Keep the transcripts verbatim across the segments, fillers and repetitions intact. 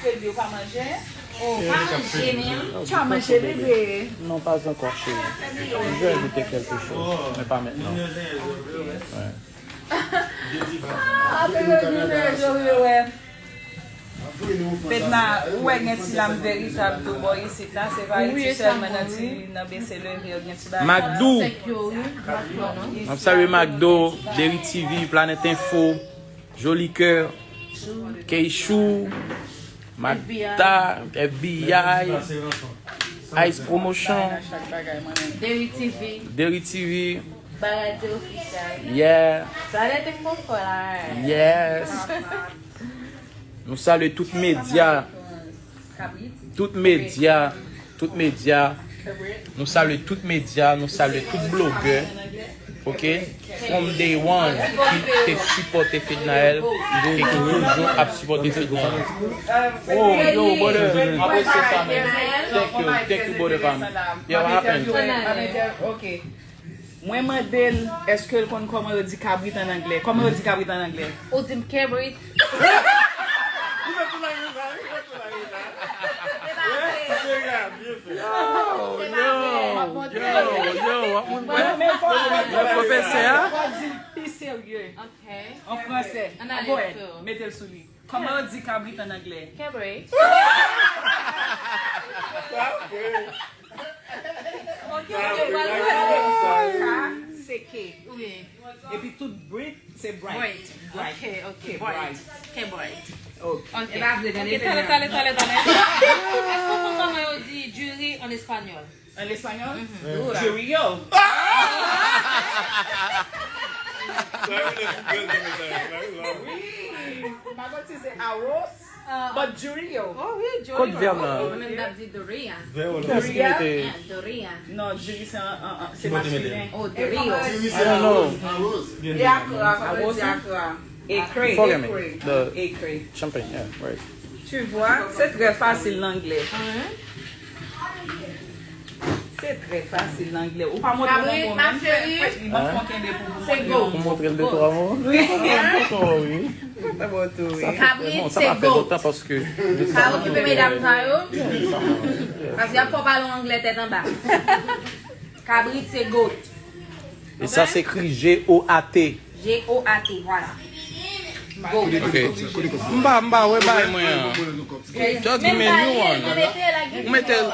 Bebe, ou pa manje? Oh, pa manje menm. Tu as mangé, bébé? Non, pas encore, chérie. Je vais goûter quelque chose, mais pas maintenant. Ouais. Ah, bebe, bebe, bebe, bebe. Fedna, ou wè gen ti lam veritab tou bò isit la, se pa iti sèlman nan ti, nan bese leve yo gen ti bagay. Macdo. M ap salye Macdo, Deri T V, Planète Info, Joli Cœur, Keishou, Magda, F B I, Ice Promotion, Deri T V, Deri T V, Bagay Official. Yeah. Planète Info fò la. Yes. Nou salye tout medya. Tout medya. Tout medya. Nou salye tout medya. Nou salye tout blogè. Ok? From day one, ki te sipòte Fednaelle e ki toujou ap sipòte Fednaelle. Oh, yo, brother, m apresye sa, man. Thank you, thank you, brother, pa m. Yeah, what happened? Ok. Mwen mande l, èske l konn kòman yo di kabrit an anglè? Kòman yo di kabrit an anglè? Ou di m cabrit. Ou fè tou lage sa, wi, ou fè tou lage sa. Wi, se sa, byen fè. Yo, yo, yo, w ap moun kwè. Mwen, mwen, fò, fò, fò, fò, pwofesè a. Fò di pi serye. Ok. An fransè. Go ahead. Mete l sou li. Kòman yo di kabrit an anglè? Cabrit. Sa, se K. Wi. Epi tout brit, se bright. Bright. Ok, ok. K bright. K bright. Ok. Ok. E pa vre, ok, tande, tande, tande, tande. Èske w konn kòman yo di diri an espanyòl? An espanyòl? Dura. Diri yo. Sa yo lè pou bèl nan mesaj la, wi, la, wi. Wi. M pa konn si se arroz, but diri yo. Oh wi, diri yo. Kot vèb lan? Mwen menm m t ap di doria. Vèb lan. Kiyès ki mete? Yeah, doria. Non, diri se an, an, an, se maskilen. Oh, diri yo. Diri se arroz. E akra, kòman yo di akra? Ekre. Forgive me. Ekre. The champagne, yeah, right. Tu vois, c'est très facile l'anglais. Se trè fasil nan anglè. Ou pa montre mwen bon, menm fè, fè li ban fon kenbe pou, pou montre mwen. Ou montre l de twa mo? Wi. Sa fè bon tou, wi. Kabrit, se goat. Sa pa fè lontan paske sa okipe medam sa yo. Paske y ap fè w pale anglè tèt anba. Kabrit, se goat. E sa se ekri G O A T. G O A T, vwala. Goat. Ok. M pa, m pa wè bay mwen an. Just give me a new one. Ou mete l.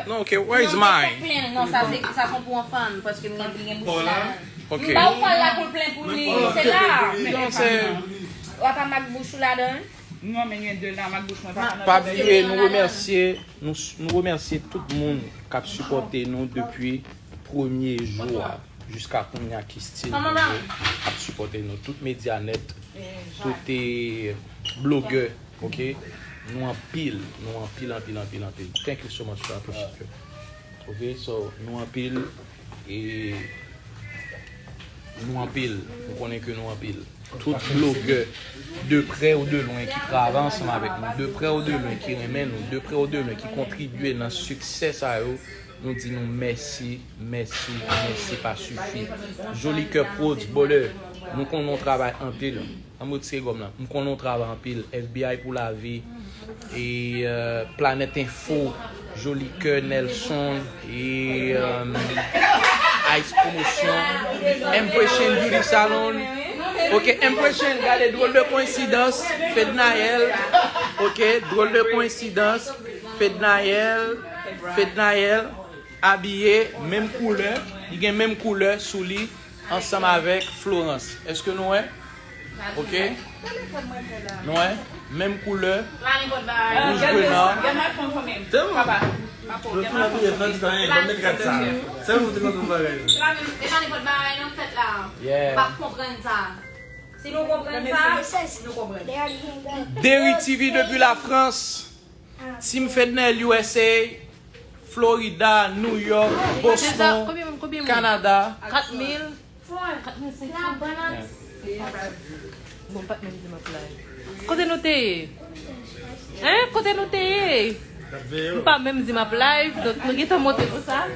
Non, ok, where is mine? Plen, non, sa se, sa se pou yon fanm, paske m gen, li gen bouch la. Ok. M ba ou pa l la pou l plen pou li, se la. Non, se. W ap pa mak bouch ou ladan l? Non, men gen de la, mak bouch mwen pa nan. Pa bliye, nou remèsye, nou, nou remèsye tout moun k ap sipòte nou depi premye jou a jiska kounye a ki still toujou ap sipòte nou. Tout medya nèt, tout, eh, blogè, ok? Nou anpil, nou anpil, anpil, anpil, anpil. Thank you so much, we appreciate you. Ok, so, nou anpil, e nou anpil, nou konnen ke nou anpil. Tout blogè, de prè ou de lwen, ki travay ansanm avèk nou, de prè ou de lwen, ki renmen nou, de prè ou de lwen, ki kontribye nan siksè sa yo, nou di nou mèsi, mèsi, mèsi pa sifi. Joli Kè Prodz, bòlè, nou konnen w travay anpil. Ann retire gòm nan. M konnen w travay anpil. F B I pou lavi. E, euh, Planèt Enfo, Joli Kè, Nelson, e, euh, Ice Promotion, Impression Beauty Salon. Ok, Impression, gade, drôle de coïncidence, Fednaelle. Ok, drôle de coïncidence, Fednaelle, Fednaelle, abiye menm koulè, li gen menm koulè sou li, ansanm avèk Florence. Èske nou wè? Ok. Nou wè? Menm koulè. Wouj, grenn. Yeah. Deri T V depi Lafrans. Team Fednaelle U S A, Florida, New York, Boston, Kanada. Kat mil. Kat mil senk san. Bon, m pa t menm di m ap live. Kote nou te ye? Hein? Kote nou te ye? M pa menm di m ap live, donk nou gentan monte pou sa.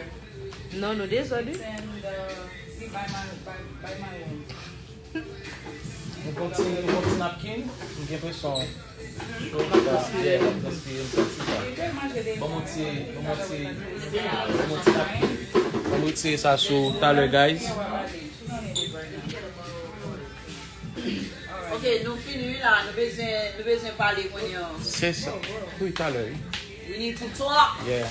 Non, nou dezòd, wi. Nou pran ti, nou pran ti napkin, m gen enpresyon. Yeah, m transpire, m santi sa. Ban m yon ti, ban m yon ti, ban m yon ti napkin. Ban m retire sa sou talè, guys. Ok, nou fini wi la, nou bezwen, nou bezwen pale kounye a. Se sa. Wi, talè, wi. We need to talk. Yeah,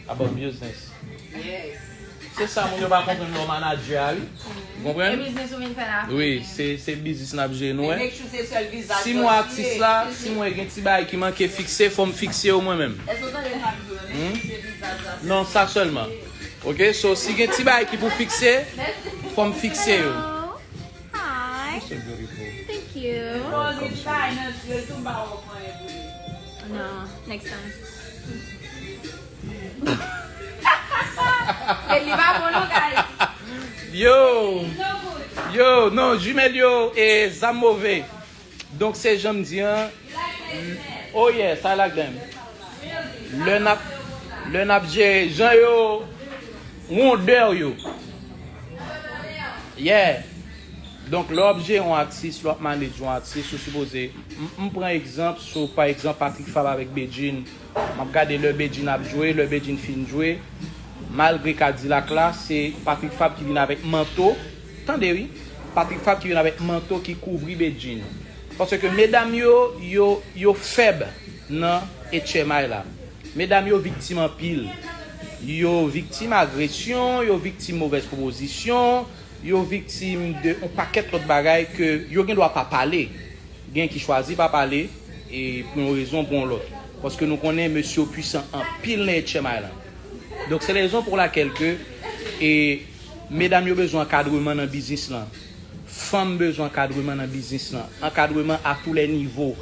about business. Yes. Se sa moun yo pa konprann lè w manadjè a, wi. Ou konprann? E biznis ou vin fè la? Wi, se, se biznis n ap jere nou, wè. Make sure se sèl vizaj. Si mwen atis la, si mwen gen ti bagay ki manke fikse, fò m fikse yo mwen menm. Èske w tande sa m di w la? Make sure se vizaj la. Non, sa sèlman. Ok, so si gen ti bagay ki pou fikse, fò m fikse yo. Hi. You're so beautiful. Thank you. You're welcome, sweetie. No, next time. E li pa bon non, guys. Yo! Yo, non, jimèl yo, e zam move. Donk, se jan m di an. Oh yes, I like them. Lè n ap, lè n ap jere jan yo, wondè yo. Yeah. Donk, lè w ap jere yon atis, lè w ap manage yon atis, ou sipoze, m, m pran egzanp sou, pa egzanp, Patrick Fabre avèk Bedjine. M ap gade lè Bedjine ap jwe, lè Bedjine fin jwe. Malgre Kadilak la, se Patrick Fabre ki vin avèk manto. Tande wi, Patrick Fabre ki vin avèk manto ki kouvri Bedjine. Paske medam yo, yo, yo fèb nan H M I la. Medam yo viktim anpil. Yo viktim agresyon, yo viktim movèz pwopozisyon, yo viktim de yon pakèt lòt bagay ke yo gen dwa pa pale. Gen ki chwazi pa pale, e pou yon rezon, pou yon lòt. Paske nou konnen mesye yo pwisan anpil nan H M I la. Donk, se rezon pou lakèl ke, e, medam yo bezwen ankadreman nan biznis lan. Fanm bezwen ankadreman nan biznis lan. Ankadreman à tous les niveaux.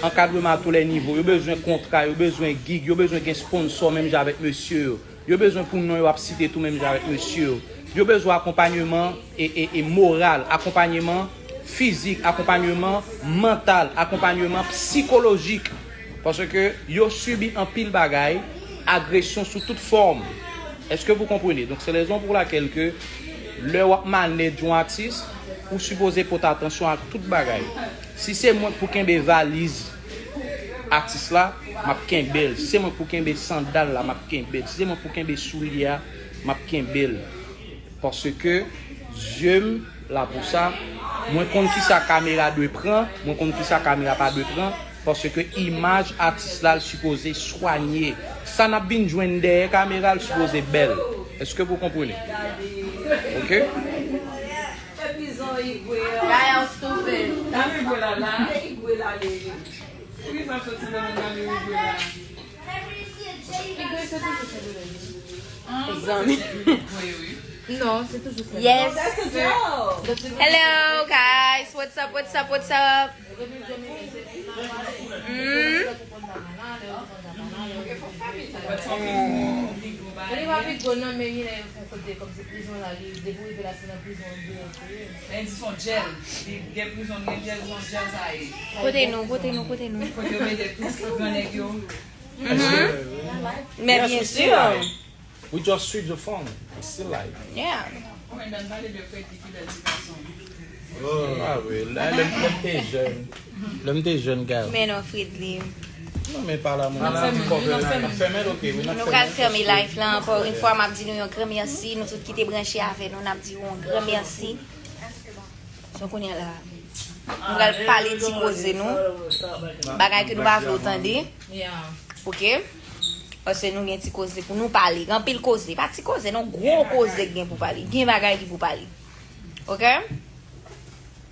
Ankadreman à tous les niveaux. Yo bezwen kontra, yo bezwen gig, yo bezwen gen sponsò menm jan avèk mesye yo. Yo bezwen pou non yo ap site tou menm jan avèk mesye yo. Yo bezwen akonpanyeman e, e, e moral, akonpanyeman fizik, akonpanyeman mantal, akonpanyeman sikolojik. Paske yo sibi anpil bagay, agresyon sou tout fòm. Èske vous comprenez? Donk, se rezon pou lakèl ke lè w ap manage yon atis, ou sipoze pote atansyon ak tout bagay. Si se mwen k pou kenbe valiz atis la, m ap kenbe l. Si se mwen k pou kenbe sandal la, m ap kenbe l. Si se mwen k pou kenbe soulye a, m ap kenbe l. Paske zye m la pou sa. Mwen konn kisa kamera dwe pran, mwen konn kisa kamera pa dwe pran. Paske imaj atis la, l sipoze swanye. Sa n ap vin jwenn dèyè kamera, l sipoze bèl. Èske vous comprenez? Ok? Y'all stupid. Zanmi. Non, se toujou sa. Yes. Hello, guys. What's up, what's up, what's up? Mm. Li pa pi gwo non, men li lè yo fè kote kòmsi prizon la, li depi w rive la se nan prizon yo dwe retire. Lè di son jèl, li gen prizon, gen jèl, son jèl sa ye. Kote nou, kote nou, kote nou? Kote yo mete tout grannèg yo. Mhm. Men byen si. We just switch the phone. It's still live. Yeah. Konbyen dan pale de Freddy ki bèl ti gason. Ah wi, lè, lè, lè m te jèn. Lè m te jèn, gars. Men non, Fredly. Non, men pa la, moun. N ap fèmen, n ap fèmen. N ap fèmen, ok, wi, n ap fèmen. Nou pral fèmen live la ankò yon fwa, m ap di nou yon gran mèsi. Nou tout ki te branche avè nou, n ap di w yon gran mèsi. So, kounye a la, nou pral pale ti koze nou. Bagay ke nou pa vle w tande. Ok? Paske nou gen ti koze pou nou pale. Gen anpil koze. Pa ti koze, non, gwo koze k gen pou pale. Gen bagay ki pou pale. Ok?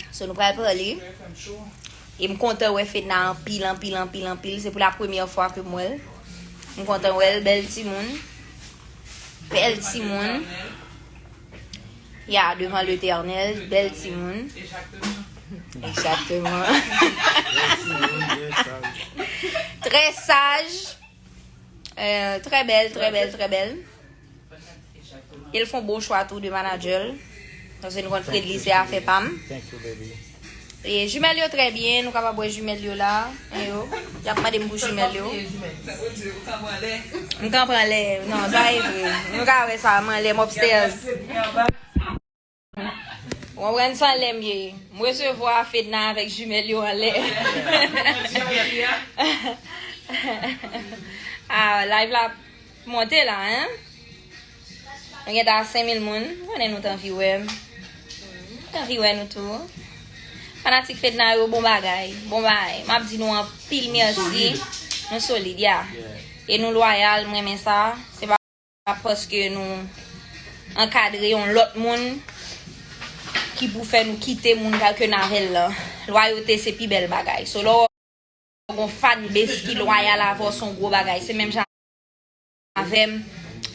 So, nou pral pale. E m kontan wè Fedna anpil, anpil, anpil, anpil. Se pou la premyè fwa ke m wè l. M kontan wè l, bèl timoun. Bèl timoun. Ya, devan Letènèl, bèl timoun. Egzakteman. Trè saj. Euh, trè bèl, trè bèl, trè bèl. E l fè yon bon chwa tou de manadjè l. Paske nou konn Fredly se afè pa m. Thank you, baby. E jimèl yo trè byen, nou kapab wè jimèl yo la. E yo, y ap mande m pou jimèl yo. M kanpe anlè. Non, sa e vre. Nou ka wè sa, m anlè, m upstairs. Konprann sa lè m ye. M resevwa Fedna avèk jimèl yo anlè. Ah, live la monte la, hein? Nou gentan a senk mil moun. M konnen nou t anvi wè m. M t anvi wè nou tou. Fanatik Fedna yo, bon bagay. Bon bagay. M ap di nou anpil mèsi. Nou solid, ya. E nou lwayal, m renmen sa. Se pa paske nou ankadre yon lòt moun ki pou fè nou kite moun ke n avè l lan. Lwayote se pi bèl bagay. So, lè w gon fanbase ki lwayal avè w, se yon gwo bagay. Se menm jan avè m.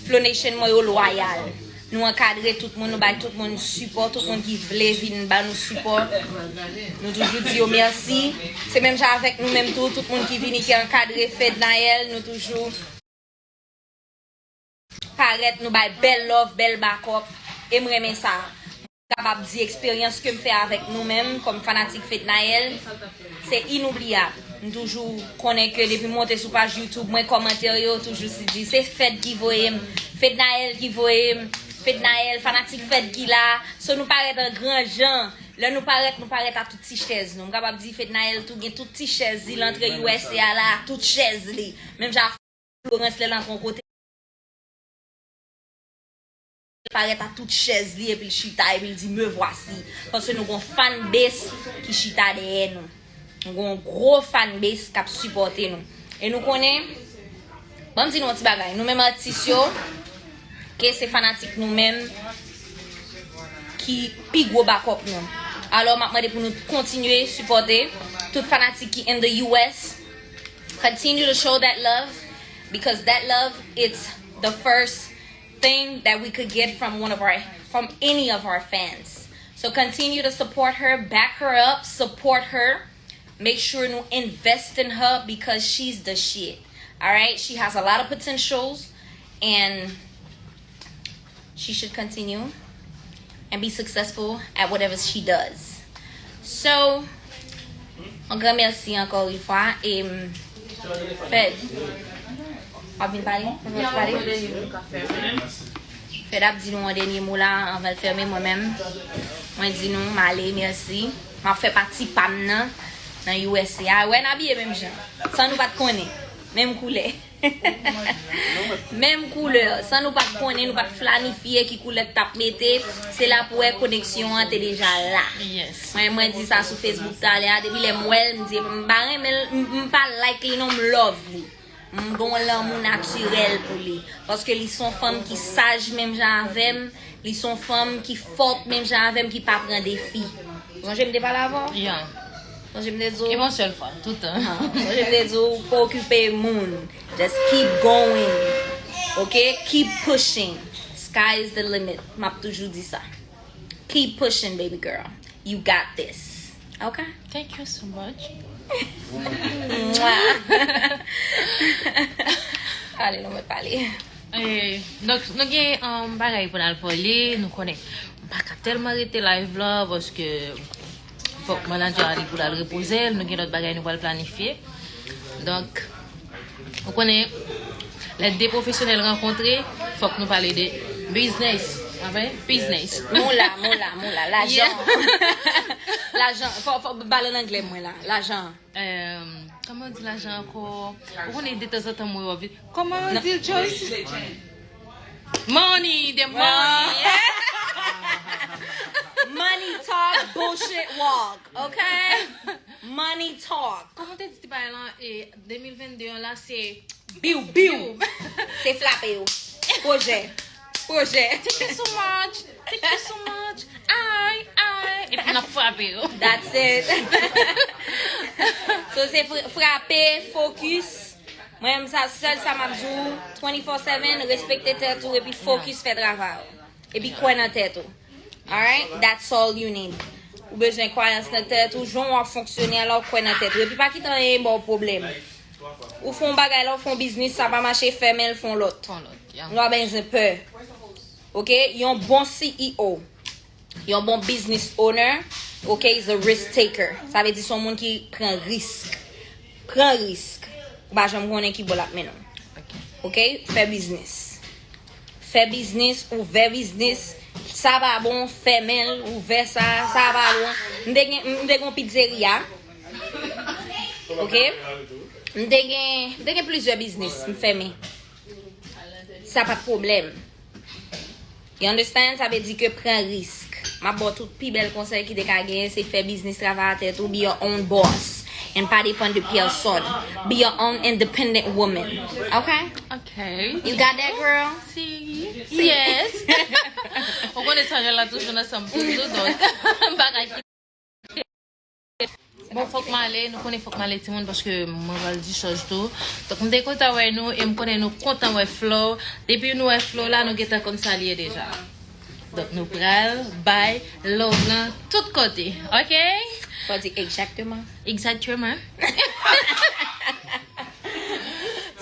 Flow Nation mwen yo lwayal. Nou ankadre tout moun, nou bay tout moun sipò, tout moun ki vle vin ba nou sipò. Nou toujou di yo mèsi. Se menm jan avèk nou menm tou, tout moun ki vini, ki ankadre Fednaelle, nou toujou parèt, nou bay bèl love, bèl bakòp, e m renmen sa. M kapab di eksperyans ke m fè avèk nou menm, kòm fanatik Fednaelle, se inoubliyab. M toujou konnen ke depi m monte sou paj YouTube mwen, kòmantè yo toujou si di, "Se Fed ki voye m, Fednaelle ki voye m, Fednaelle, fanatik Fed ki la." So, nou parèt an gran jan. Lè nou parèt, nou parèt a tout ti chèz nou. M kapab di Fednaelle tou gen tout ti chèz li, l antre U S A la, tout chèz li. Menm jan Florence lè l antre yon kote, l parèt a tout chèz li, epi l chita, epi l di, "Me voici." Paske nou gon fanbase ki chita dèyè nou. Nou gon gwo fanbase k ap sipòte nou. E nou konnen, ban m di nou yon ti bagay, nou menm atis yo, ke se fanatik nou menm ki pi gwo bakòp nou. Alò, m ap mande pou nou kontinye sipòte tout fanatik ki in the U S. Continue to show that love, because that love, it's the first thing that we could get from one of our, from any of our fans. So continue to support her, back her up, support her. Make sure to invest in her because she's the shit. All right? She has a lot of potentials, and she should continue and be successful at whatever she does. So, yon gran mèsi ankò yon fwa. E, Fed, w ap vin pale? W ap pale? Fed ap di nou yon dènye mo la, anvan l fèmen. Mwen menm, mwen di nou, m ale, mèsi. M ap fè pati pa m nan, nan U S A. Wè, n abiye menm jan. San nou pa t konnen. Menm koulè. Menm koulè. San nou pa t konnen, nou pa t planifye ki koulè k t ap mete. Se la pou wè koneksyon an te deja la. Mwen, mwen di sa sou Facebook talè a. Depi lè m wè l, m di, m pa renmen l, m, m pa like li non, m love li. M gon lanmou natirèl pou li. Paske li se yon fanm ki saj menm jan avè m. Li se yon fanm ki fòt menm jan avè m, ki pa pran defi. Sonje m te pale avè w? Sonje m te di w? E yon sèl fwa, tout tan. Ah, sonje m te di w, pa okipe moun. Just keep going. Ok? Keep pushing. Sky is the limit. M ap toujou di sa. Keep pushing, baby girl. You got this. Ok? Thank you so much. Mwah. Ale, nou mèt pale. Eh, donk, nou gen, um, bagay pou n al vole, nou konnen. M pa ka tèlman rete live la, paske fòk manager a li pou l al repoze l, nou gen lòt bagay nou pral planifye. Donk, ou konnen, lè de pwofesyonèl rankontre, fòk nou pale de biznis. Anfen, biznis. Moula, moula, moula, lajan. Lajan, fò, fò, pale an anglè mwen la, lajan. Ehm, kòman di lajan ankò? Ou konnen detanzantan mwen wè vit. Kòman di l, Joyce? Money, the money. Money talk, bullshit walk, ok? Money talk. Kòman te di ti bagay lan, e, de mil vennde an la, se biw, biw. Se frape yo. Pwojè. Pwojè. Thank you so much. Thank you so much. Ay, ay. Epi n ap frape yo. That's it. So, se fr-, frape, focus. Mwen menm sa, sèl sa m ap di w, twenty-four seven, respekte tèt ou, epi focus, fè travay ou. Epi kwè nan tèt ou. Alright? That's all you need. Ou bezwen kwayans nan tèt ou, jan w ap fonksyone a la, ou kwè nan tèt ou. Epi pa kite anyen ba w pwoblèm. Ou fè yon bagay la, ou fè yon biznis, sa pa mache, fèmen l, fè yon lòt. Fè yon lòt, yeah. Nou pa bezwen pè. Ok? Yon bon C E O, yon bon business owner, ok, is a risk taker. Sa vle di se yon moun ki pran risk. Pran risk. Ou pa janm konnen ki bò l ap mennen w. Ok? Fè biznis. Fè biznis, ouvè biznis, Sa pa bon, fèmen l, ouvè sa, sa pa bon. M te gen, m te gen yon pizzeria. Ok? M te gen, m te gen plizyè biznis, m fèmen. Sa pa t pwoblèm. You understand? Sa vle di ke pran risk. M ap ba w tout pi bèl konsèy ki te ka genyen, se fè biznis, travay a tèt ou, be your own boss. And pa depann de pèsonn. Be your own independent woman. Ok? Okay. You got that, girl? See? Yes. Ou konnen sa, la toujou nan sanm toujou, donk. M pa ka kite. Bon, fòk m ale, nou konnen fòk m ale timoun paske mwen pral discharge tou. Donk, m te kontan wè nou e m konnen nou kontan wè Flo. Depi nou wè Flo la, nou gentan konn sa l ye deja. Donk, nou pral bay love lan tout kote, ok? Fò di exactement. Exactement.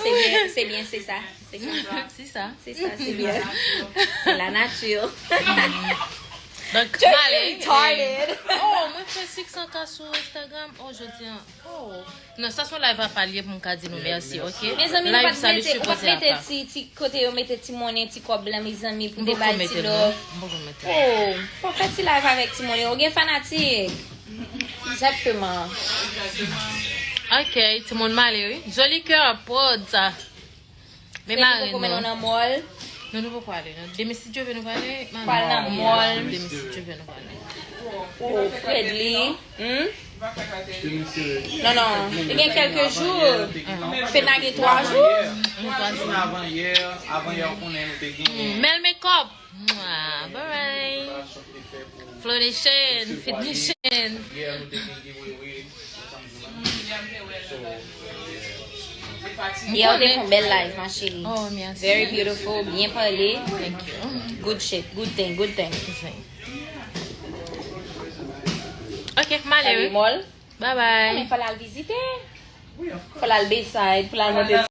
C'est bien, c'est bien, c'est ça. C'est ça. C'est ça. C'est ça, c'est bien. C'est la nature. Donk, Just male. Retarded. Oh, mwen fè six cents K sou Instagram. Oh, jodi an. Oh. Non, sa se yon live apa l ye pou m ka di nou mèsi, ok? Mezanmi, nou pa Live t sa li mete, ou pa t sipoze mete apa. Ti, ti kote yo mete ti monnen, ti kòb lan, mezanmi, pou M te poko bay ti mete l, non. Love. M poko mete l. Oh, fò fè ti live avèk ti monnen. Ou gen fanatik. Exactement. Ok, timoun male, wi. Joli kè, pwòd sa. Men Fè mare nou poko mennen nou. Nan mall. Non, nou poko ale, non. Demen, si Dye vle, nou pale. Pral nan mall. Demen, si Dye vle, nou pale. Oh, Fredly. Hmm? Non, non. Li gen kèlke jou. Fedna gen twa jou. Avan yè, avan yè, ou konnen nou te genyen. Mel Makeup. Mwa, bye bye. Flow Nation, Fit Nation. Yè, nou te gen giveaway. Yè, ou te fè yon bèl live, ma chérie. Oh, merci. Very beautiful, byen pale. Thank you. Good shit, good thing, good thing. Ok, male, Salye wi. Mall. Bye bye. Men fò l al vizite. Fò l al Bayside, fò l al monte